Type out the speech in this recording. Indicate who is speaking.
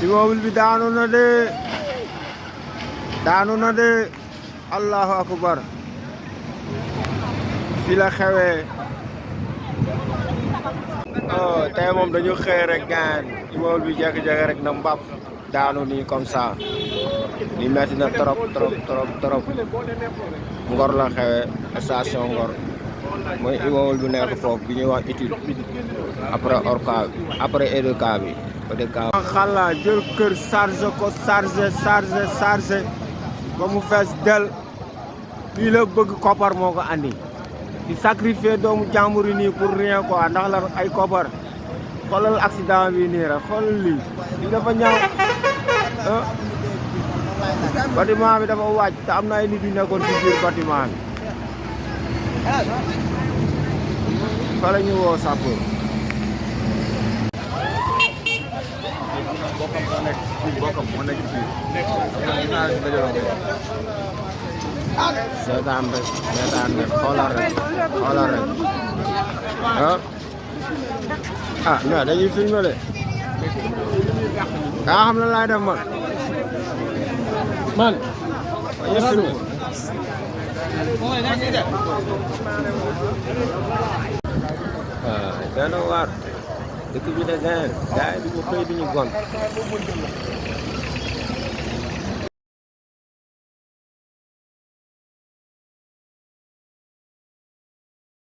Speaker 1: immeuble bi daanu na de allahu akbar fi la xewee oh tey moom dañu xëy rek gaan immeuble bi jékki-jékki rek na mbap daanu nii comme ça li metti na trop Ngor la xewee station Ngor mooy immeuble bi nekk foofu bi ñuy wax étude après orca après EDK bi xala jël kër chargé ba mu fees del lii la bëgg koppar moo ko andi di sacrifier doomu jàmbur yi nii pour rien quoi ndax la ay koppar xoolal accident bi nii rek xoolal lii dafa ñaaw bâtiment bi dafa wàcc te am na ay nit yu nekkoon ci biir bâtiment bi fa la ñu woo sapeur bokkam moo nekk fii seetaan rek xoolal rek mais dañuy filmer de daa xam na laay def man dañuy filmer benn waar dëkk bi de gaay di ko xëy di ñu gont